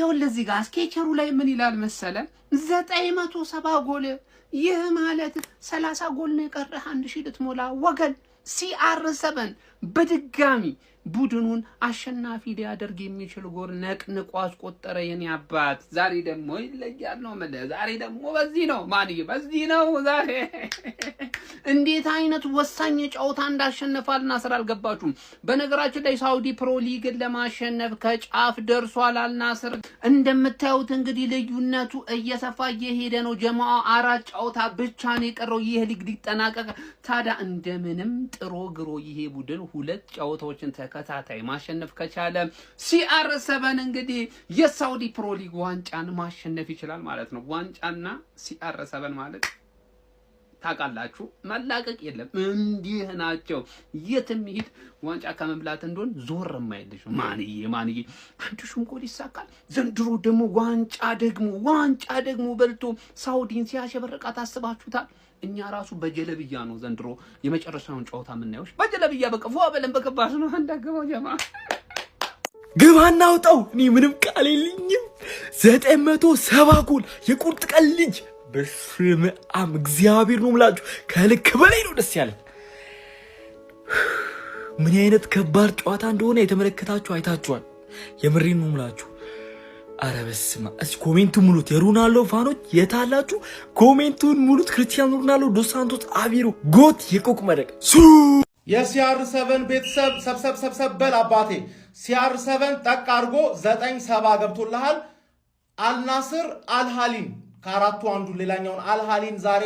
ይኸውልህ እዚህ ጋር ስኬቸሩ ላይ ምን ይላል መሰለ? 970 ጎል። ይህ ማለት 30 ጎል ነው የቀረህ 1000 ልትሞላ ወገን። CR7 በድጋሚ ቡድኑን አሸናፊ ሊያደርግ የሚችል ጎል ነቅንቆ አስቆጠረ። የኔ አባት ዛሬ ደግሞ ይለያል ነው የምልህ። ዛሬ ደግሞ በዚህ ነው ማንዬ፣ በዚህ ነው ዛሬ። እንዴት አይነት ወሳኝ ጨዋታ እንዳሸነፈ አልናስር አልገባችሁም። በነገራችን ላይ ሳውዲ ፕሮ ሊግን ለማሸነፍ ከጫፍ ደርሷል አልናስር። እንደምታዩት እንግዲህ ልዩነቱ እየሰፋ እየሄደ ነው። ጀማው አራት ጨዋታ ብቻ ነው የቀረው ይህ ሊግ ሊጠናቀቅ። ታዲያ እንደምንም ጥሮ ግሮ ይሄ ቡድን ሁለት ጨዋታዎችን ተከታታይ ማሸነፍ ከቻለ CR7 እንግዲህ የሳውዲ ፕሮ ሊግ ዋንጫን ማሸነፍ ይችላል ማለት ነው። ዋንጫና CR7 ማለት ታውቃላችሁ፣ መላቀቅ የለም። እንዲህ ናቸው። የትም ይሂድ ዋንጫ ከመብላት እንደሆን ዞር የማይልሽ ማንዬ ማንዬ አንድ ሹም ጎል ይሳካል። ዘንድሮ ደግሞ ዋንጫ ደግሞ በልቶ ሳውዲን ሲያሸበርቃት አስባችሁታል? እኛ ራሱ በጀለብያ ነው ዘንድሮ የመጨረሻውን ጨዋታ የምናየው። በጀለብያ በቃ ፏ በለን በከባድ ነው እንዳገባው ጀማ። ግባ እናውጣው። እኔ ምንም ቃል የለኝም። 970 ጎል የቁርጥ ቀን ልጅ፣ በስመ አብ እግዚአብሔር ነው የምላችሁ። ከልክ በላይ ነው ደስ ያለኝ። ምን አይነት ከባድ ጨዋታ እንደሆነ የተመለከታችሁ አይታችኋል። የምሬን ነው የምላችሁ። አረ በስመ አብ! እስኪ comment ኡን ሙሉት። የሮናልዶ fan ኦች የታላችሁ? Comment ኡን ሙሉት። ክርስቲያኖ ሮናልዶ ዶስ ሳንቶስ አቬሮ GOAT የቆቅ መረቅ ሱ። የ CR7 ቤተሰብ ሰብሰብ ሰብሰብ በል አባቴ። CR7 ጠቅ አድርጎ 970 ገብቶልሃል። አልናስር አልሃሊን ከአራቱ አንዱ ሌላኛውን አልሃሊን ዛሬ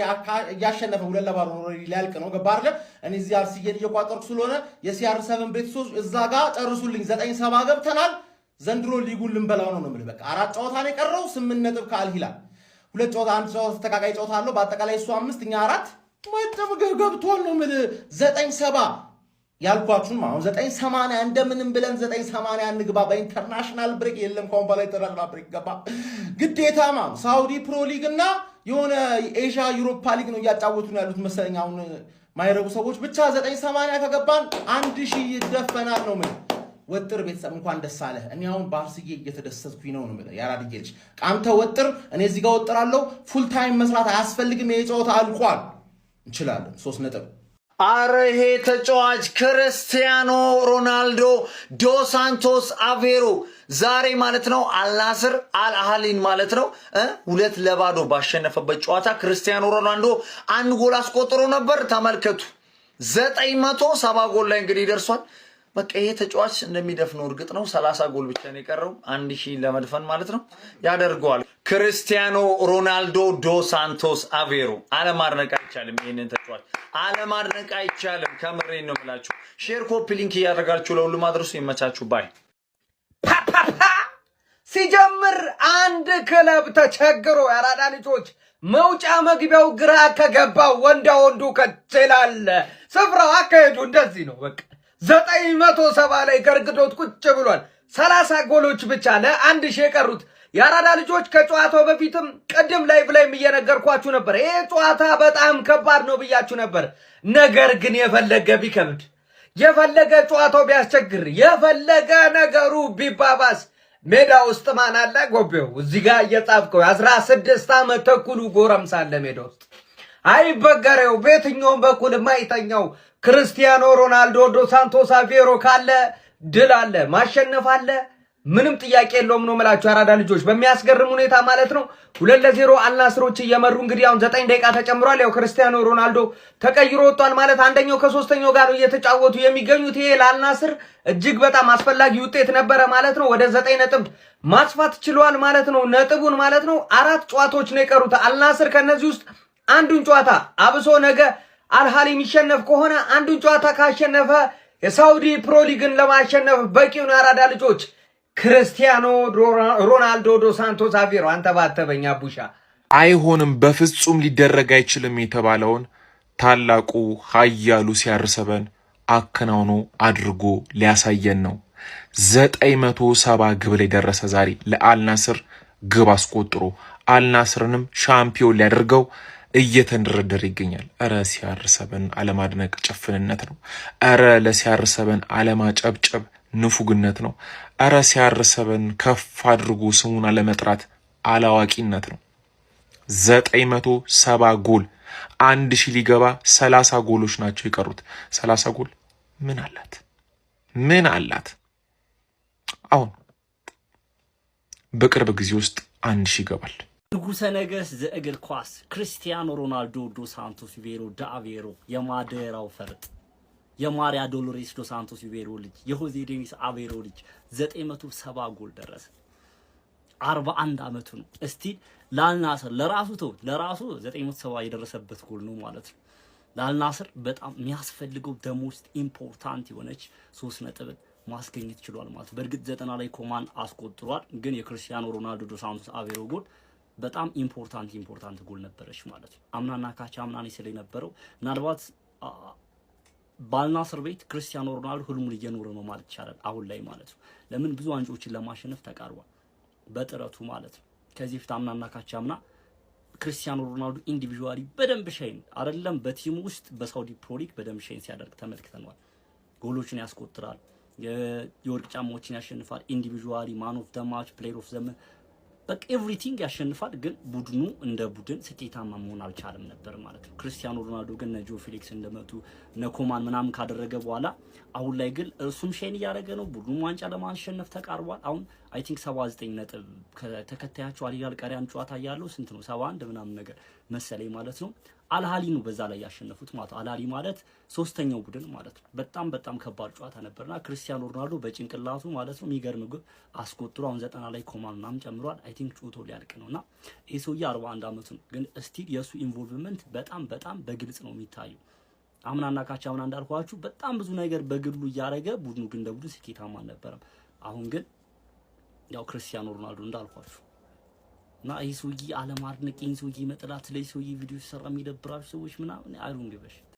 እያሸነፈ 2-0 ሊያልቅ ነው። ገባ አይደለ? እኔ እዚህ አርሲዬን እየቋጠርኩ ስለሆነ የ CR7 ቤተሰቦች እዛ ጋር ጨርሱልኝ። 970 ገብተናል። ዘንድሮ ሊጉን ልንበላው ነው ነው የምልህ። በቃ አራት ጨዋታ ነው የቀረው። 8 ነጥብ ከአልሂላል ሁለት ጨዋታ አንድ ጨዋታ ተስተካካይ ጨዋታ አለው። በአጠቃላይ እሱ አምስት እኛ አራት መጥብ ገብቷል ነው የምልህ። 970 ያልኳችሁን አሁን 980 እንደምንም ብለን 980 እንግባ። በ international break የለም፣ ከአሁን በኋላ international break ገባ ግዴታማ። ሳውዲ ፕሮ ሊግ እና የሆነ ኤዥያ ዩሮፓ ሊግ ነው እያጫወቱ ነው ያሉት መሰለኝ አሁን ማይረቡ ሰዎች። ብቻ 980 ከገባን 1000 ይደፈናል ነው ምን ወጥር ቤተሰብ እንኳን ደስ አለህ። እኔ አሁን ባርስዬ እየተደሰትኩኝ ነው ነው የምልህ። የአራድዬ ልጅ አንተ ወጥር፣ እኔ እዚህ ጋር ወጥራለሁ። Full time መስራት አያስፈልግም። ይሄ ጨዋታ አልቋል። እንችላለን። 3 ነጥብ። አረ ይሄ ተጫዋች ክርስቲያኖ ሮናልዶ ዶ ሳንቶስ አቬሮ ዛሬ ማለት ነው አልናስር አልአህሊን ማለት ነው 2-0 ባሸነፈበት ጨዋታ ክርስቲያኖ ሮናልዶ አንድ ጎል አስቆጥሮ ነበር። ተመልከቱ፣ 970 ጎል ላይ እንግዲህ ደርሷል። በቃ ይሄ ተጫዋች እንደሚደፍነው እርግጥ ነው። 30 ጎል ብቻ ነው የቀረው 1000 ለመድፈን ማለት ነው፣ ያደርገዋል። ክርስቲያኖ ሮናልዶ ዶ ሳንቶስ አቬሮ አለማድነቅ አይቻልም። ይህንን ተጫዋች አለማድነቅ አይቻልም። ከምሬ ነው የምላችሁ። Share፣ copy link እያደረጋችሁ ለሁሉም አድርሱ። ይመቻችሁ bye። ፓፓፓ ሲጀምር አንድ ክለብ ተቸግሮ የአራዳ ልጆች መውጫ መግቢያው ግራ ከገባው ወንዳ ወንዱ ከችላል። ስፍራው አካሄዱ እንደዚህ ነው። በቃ 970 ላይ ገርግዶት ቁጭ ብሏል። 30 ጎሎች ብቻ ለ1000 የቀሩት የአራዳ ልጆች። ከጨዋታው በፊትም ቅድም live ላይም እየነገርኳችሁ ነበር። ይህ ጨዋታ በጣም ከባድ ነው ብያችሁ ነበር። ነገር ግን የፈለገ ቢከብድ፣ የፈለገ ጨዋታው ቢያስቸግር፣ የፈለገ ነገሩ ቢባባስ ሜዳ ውስጥ ማን አለ? ጎቤው እዚህ ጋር እየጻፍከው የ16 ዓመት ተኩሉ ጎረምሳ አለ ሜዳ ውስጥ። አይበገሬው በየትኛውም በኩል የማይተኛው ክርስቲያኖ ሮናልዶ ዶ ሳንቶስ አቬሮ ካለ ድል አለ፣ ማሸነፍ አለ። ምንም ጥያቄ የለውም ነው የምላችሁ የአራዳ ልጆች። በሚያስገርም ሁኔታ ማለት ነው 2-0 አልናስሮች እየመሩ እንግዲህ አሁን 9 ደቂቃ ተጨምሯል። ያው ክርስቲያኖ ሮናልዶ ተቀይሮ ወጥቷል ማለት አንደኛው ከሶስተኛው ጋር ነው እየተጫወቱ የሚገኙት። ይሄ ለአልናስር እጅግ በጣም አስፈላጊ ውጤት ነበረ ማለት ነው። ወደ 9 ነጥብ ማስፋት ችሏል ማለት ነው ነጥቡን ማለት ነው። አራት ጨዋታዎች ነው የቀሩት አልናስር። ከነዚህ ውስጥ አንዱን ጨዋታ አብሶ ነገ አልሃሊ የሚሸነፍ ከሆነ አንዱን ጨዋታ ካሸነፈ የሳውዲ ፕሮ ሊግን ለማሸነፍ በቂውን። የአራዳ ልጆች ክርስቲያኖ ሮናልዶ ዶ ሳንቶስ አቬሮ አንተባተበኛ ቡሻ። አይሆንም፣ በፍጹም ሊደረግ አይችልም የተባለውን ታላቁ ኃያሉ CR7 አከናውኖ አድርጎ ሊያሳየን ነው። 970 ግብ ላይ ደረሰ ዛሬ ለአልናስር ግብ አስቆጥሮ አልናስርንም ሻምፒዮን ሊያደርገው እየተንደረደረ ይገኛል። እረ CR7 አለማድነቅ ጭፍንነት ነው። እረ ለ CR7 አለማጨብጨብ ንፉግነት ነው። እረ CR7 ከፍ አድርጎ ስሙን አለመጥራት አላዋቂነት ነው። 970 ጎል፣ 1000 ሊገባ 30 ጎሎች ናቸው የቀሩት። 30 ጎል ምን አላት? ምን አላት? አሁን በቅርብ ጊዜ ውስጥ 1000 ይገባል። ንጉሰ ነገስት ዘእግር ኳስ ክርስቲያኖ ሮናልዶ ዶ ሳንቶስ ቪቬሮ ዳቬሮ፣ የማዴራው ፈርጥ፣ የማሪያ ዶሎሬስ ዶ ሳንቶስ ቪቬሮ ልጅ፣ የሆዜ ዴኒስ አቬሮ ልጅ 970 ጎል ደረሰ። 41 ዓመቱ ነው። እስቲ ለአልናስር ለራሱ ተው፣ ለራሱ 970 የደረሰበት ጎል ነው ማለት ነው። ለአልናስር በጣም የሚያስፈልገው the most important የሆነች 3 ነጥብን ማስገኘት ችሏል ማለት ነው። በእርግጥ 90 ላይ ኮማን አስቆጥሯል፣ ግን የክርስቲያኖ ሮናልዶ ዶ ሳንቶስ አቬሮ ጎል በጣም important ጎል ነበረች ማለት ነው። አምናና ካቻ አምናኔ ስለነበረው ምናልባት በአልናስር ቤት ክርስቲያኖ ሮናልዶ ህልሙን እየኖረ ነው ማለት ይቻላል አሁን ላይ ማለት ነው። ለምን ብዙ ዋንጫዎችን ለማሸነፍ ተቃርቧል በጥረቱ ማለት ነው። ከዚህ በፊት አምናና ካቻ አምና ክርስቲያኖ ሮናልዶ individually በደንብ shine አይደለም በ team ኡ ውስጥ በሳውዲ ፕሮ ሊግ በደንብ shine ሲያደርግ ተመልክተነዋል። ጎሎችን ያስቆጥራል፣ የወርቅ ጫማዎችን ያሸንፋል። Individually man of the match፣ player of the በቃ everything ያሸንፋል። ግን ቡድኑ እንደ ቡድን ስኬታማ መሆን አልቻለም ነበር ማለት ነው። ክርስቲያኖ ሮናልዶ ግን እነ ጆ ፊሊክስ እንደመጡ እነ ኮማን ምናምን ካደረገ በኋላ አሁን ላይ ግን እርሱም shine እያደረገ ነው። ቡድኑ ዋንጫ ለማሸነፍ ተቃርቧል። አሁን I think 79 ነጥብ ከተከታያቸው አልሂላል ቀሪያን ጨዋታ እያለው ስንት ነው? 71 ምናምን ነገር መሰለኝ ማለት ነው። አልሃሊ ነው በዛ ላይ ያሸነፉት ማለት ነው። አልሃሊ ማለት ሶስተኛው ቡድን ማለት ነው። በጣም በጣም ከባድ ጨዋታ ነበርና ክርስቲያኖ ሮናልዶ በጭንቅላቱ ማለት ነው የሚገርም ግብ አስቆጥሮ አሁን 90 ላይ ኮማን ምናምን ጨምሯል። I think ጨዋታው ሊያልቅ ነውና ይህ ሰውዬ 41 አመቱ ነው፣ ግን still የእሱ involvement በጣም በጣም በግልጽ ነው የሚታየው። አምናና ካቻ አምና እንዳልኳችሁ በጣም ብዙ ነገር በግሉ እያደረገ ቡድኑ ግን እንደ ቡድን ስኬታማ አልነበረም። አሁን ግን ያው ክርስቲያኖ ሮናልዶ እንዳልኳችሁ እና ይህ ሰውዬ አለማድነቅ፣ ይህን ሰውዬ መጥላት፣ ለዚህ ሰውዬ ቪዲዮ ሲሰራ የሚደብራችሁ ሰዎች ምናምን I don't give a shit.